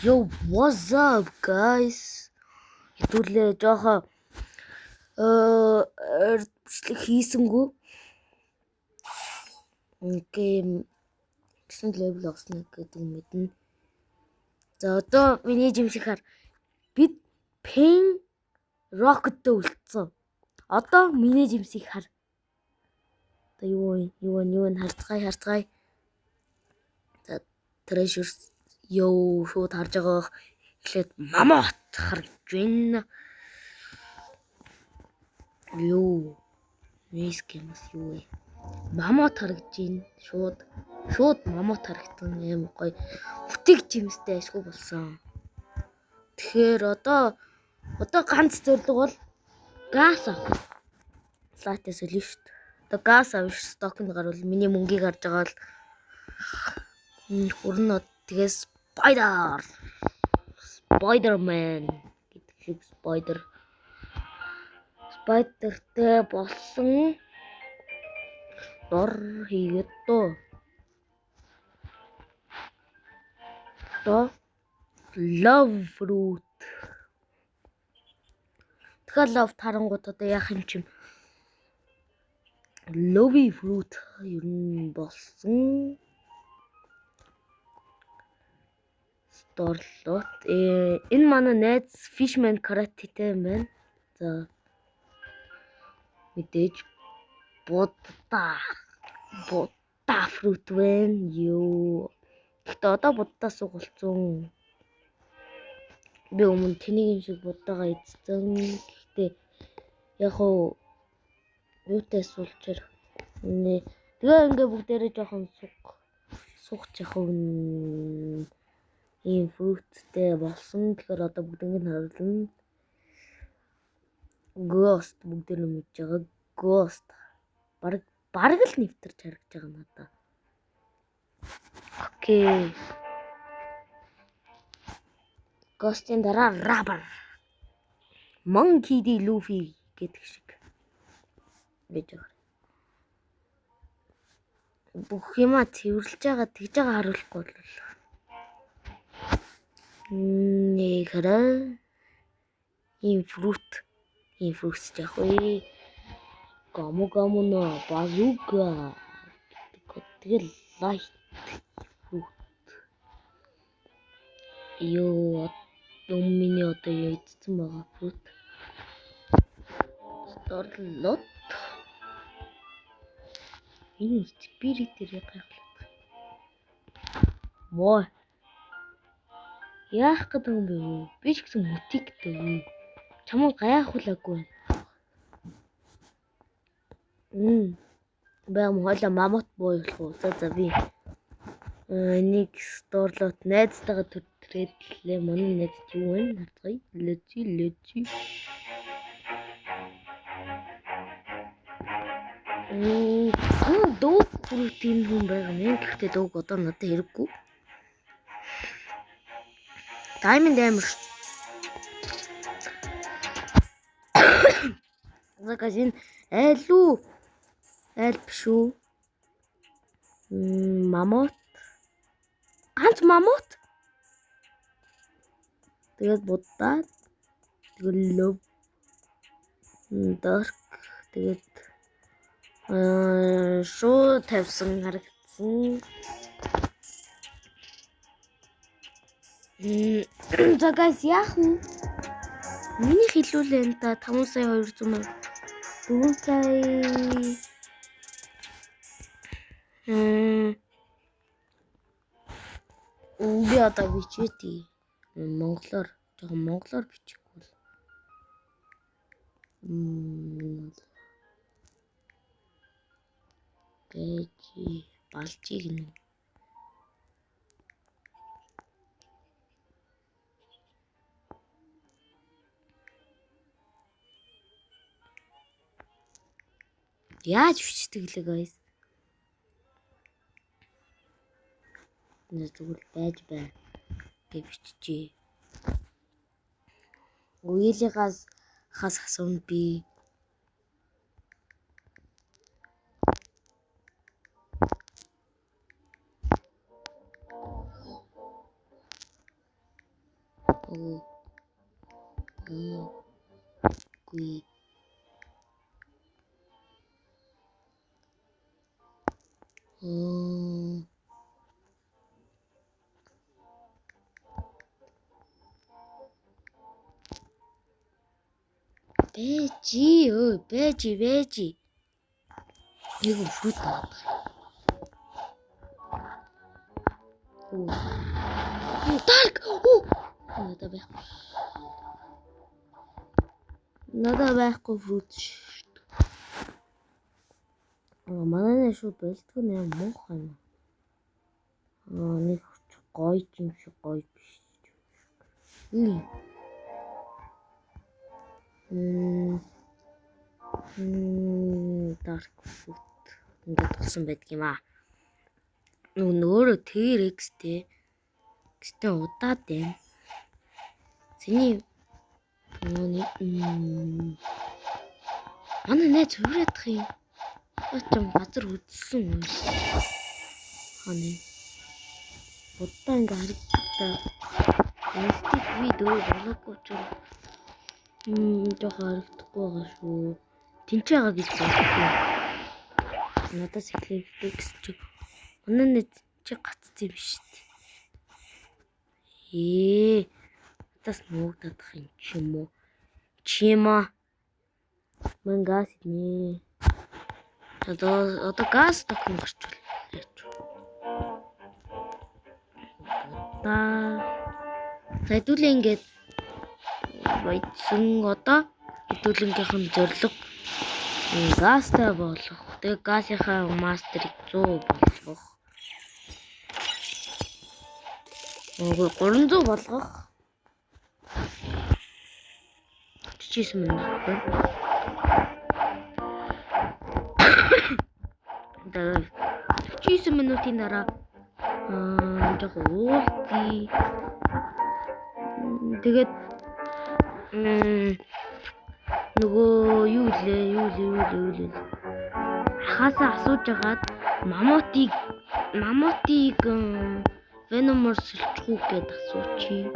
Yo, what's up guys? Хэдүүлээ жоохон бичлэг хийсэнгүү. Окей. Гэсэн level авсан гэдэг мэднэ. За одоо миний жимсийг хар. Бид Pain Rocket-тэй үлдсэн. Одоо миний жимсийг хар. Одоо юу вэ? Юу вэ? Юу вэ? Харцгаая, харцгаая. За treasures ёо шууд харж байгаа. Эхлээд мамот харагдж байна. Юу? Риск юмс юу вэ? Мамот харагдж байна. Шууд мамот харагдсан юм гоё. Бүтэг жимстэй ашгүй болсон. Тэгэхээр одоо ганц зорилго бол газ авах. Латте солио шүү дээ. Одоо газ авах стокнд гарвал миний мөнгийг харж байгаа л хүрнэ. Тэгээс Spider. Spider-Man гэдэг шиг Spider. Spider-тэй болсон дор хийгээд дөө. Одоо love fruit. Тэгэхээр love тарангууд одоо яах юм чим? Love fruit ер нь болсон. Сторлот. Энэ манай найз Fishman Karate-тэй юм байна. За мэдээж будда fruit байна. Юу. Гэхдээ одоо буддаа суг болсон. Би өмнө тэнийг юм шиг буддагаа идсэн. Гэхдээ яг уу юутай суулчаар. Тэгээ ингээ бүгдээрээ жоохон сугч яг уу ийм fruit-тэй болсон. Тэгэхээр одоо бүгднийг нь харуулна. Ghost бүгдээр нь мэдж байгаа. Ghost. Бараг л нэвтэрч харагдаж байгаа надаа. Окей. Ghost-ийн дараа Rubber. Monkey D. Luffy гэдэг шиг байж байгаа. Бүх юмаа цэвэрлж байгаа, тэгж байгаа харуулахгүй бол. Нэг хараа. Ийм fruit яах вэ? Гаму гаму но базука. Тэгэл light fruit. Йоо, миний одоо юу идсэн байгаа fruit. Сторлот. Энэ spirit-ээр гайхалтай. Моо. Яах гэдэг юм бэ? Би ч гэсэн мутигтэй. Чамаа гайхуулаагүй. Баян хойлоо мамот боо болох уу? За би энийг сторлот найзтайгаа төртрээд лээ. Манай найз юу вэ? Харцгаая. Лэжи. Дөөг бүрт энэ хүн байгаа юм. Гэхдээ дөөг одоо надад хэрэггүй. Diamond амар. Загас энэ айл уу? Айл биш үү? Мамот. Ганц мамот. Тэгээд буддаа. Тэгээд love. Dark. Тэгээд шууд тавьсан харагдсан. За guys яах вэ? Миний хилүүлээ энэ та 5 сая 200 мянга. 4 сая. Би одоо бичээтэй. Монголоор жоохон монголоор бичихгүй бол. Бэжи балжиг гэнэ. Яаж бичдэг лээ guys? Энэ зүгээр байж бай гэж биччихье. Үеийнхээс хас асууна би. Оо. Оо. Гүй. Оо. Бэжи өө бэжи бэжи. Нэг fruit авах. Оо. Dark. Оо. Надад байхгүй. Надад байхгүй fruit шүү дээ. Аа манай шууд болтгүй нэ муухай юм. Аа нэг гоё юм шиг гоё биш. Үгүй. Dark fruit ингээд болсон байдаг юм аа. Нөгөө T-Rex те. Гэтэ удаад байна. Сэний нөгөө манай найз хураадах юм. Яа ч газар хөдөлсөн юм. Ханы. Удаа ингээ харагдаа. Инстик видео болоогүй ч жоохон харагдахгүй байгаа шүү. Тэнцээ байгаа гэж боддог. Надаас эхлэвдэг гэсэн чи манай найз чи гацсан юм шүү дээ. Ээ. Надаас нуугдах юм ч юм уу. Чима. Мэн газ нэ. Одоо газ токен гарчвал яач. Одоо за хэдүүлээ ингээд баяжсан одоо хэдүүлэнгийнх нь зорилго газтай болох. Тэгээ газынхаа мастерыг 100 болгох. Үгүй 300 болгох. 49 минут. Одоо 49 минутын дараа жоохон уулзъя. Тэгээд нөгөө юу лээ юу лээ юу лээ юу лээ. Ахаасаа асууж агаад мамутыг Venom-оор сэлчих үү гэд асуучих.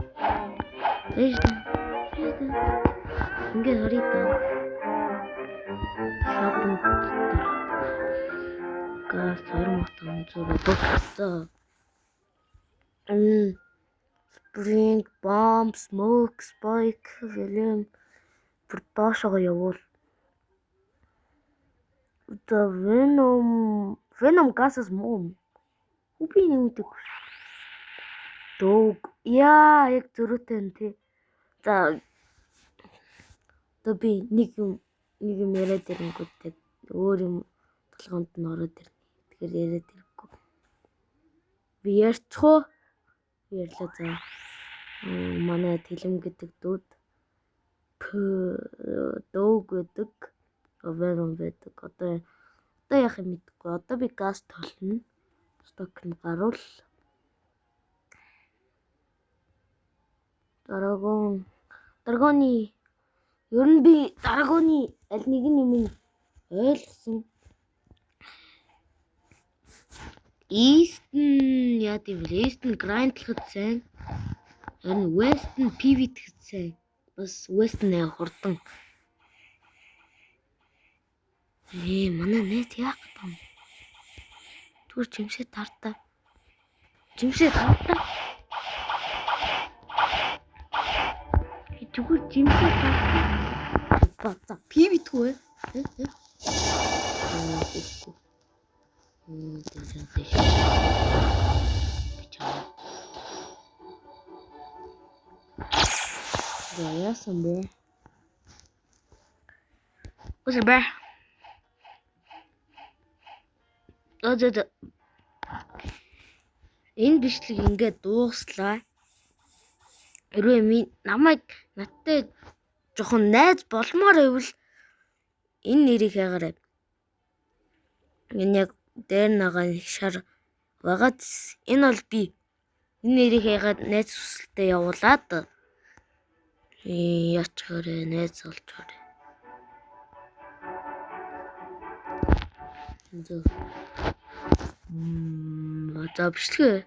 Байж та. Ингээд харъя та. Шопинг дотор газ 2500 бодогдсон. Spring, bomb, smoke, spike, volume бүр доошоо явуул. Одоо Venom гасаас муу. Би нэмдэг. Дөг. Яа, яг зөрүүтэй юм тий. За одоо би нэг юм яриад ирэнгүүтээ өөр юм толгоонд нь ороод ирнэ. Тэгэхээр яриад ирэхгүй. Би ярьчих уу? Ярьлаа за. Манай Тэлэм гэдэг дүүд дөөг байдаг. Venom байдаг. Одоо яах юм мэдэхгүй. Одоо би газ толно. Сток нь гаруул. Драгоны ер нь би драгоны аль нэг юм ойлгосон. East нь яа гэвэл East нь grind-лахад сайн. Харин West нь pivot-хэд сайн. Бас West нь хурдан. Манай найз яах гэдэг юм? Түр чимшээ тартаа. Чимшээ тартаа. Зүгээр жимсээ тартаа. За pivot-гүй ээ. За яасан бэ? Үгүй бэ. За. Энэ бичлэг ингээд дууслаа. Хэрвээ намайг надтай жоохон найз болмоор байвал энэ нэрийг хайгаарай. Энэ яг дээр нагаа нэг шар байгаад энэ бол би энэ нэрийг хайгаад найз хүсэлтэд явуулаад яачаарэ найз олчоорой. За бичлэгээ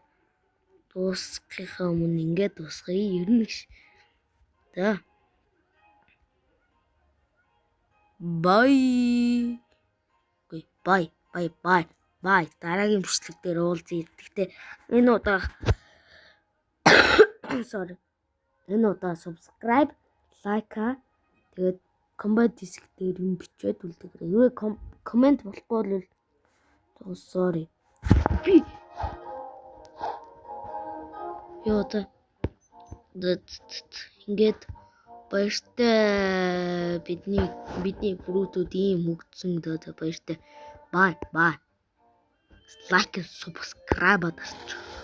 дуусгахынхаа өмнө ингээд дуусгая. Ер нь За. Bye. Үгүй bye bye bye bye. Дараагийн бичлэг дээр уулзъя. Гэхдээ энэ удаа sorry. Энэ удаа subscribe, like, тэгээд comment хэсэг дээр юм бичээд үлдээгээрэй. Юу comment болохгүй бол sorry. Би ёо та ингээд баяртай, бидний fruit үүд ийм хөгжсөн дөө, баяртай. Bye bye. Like and subscribe дарчих.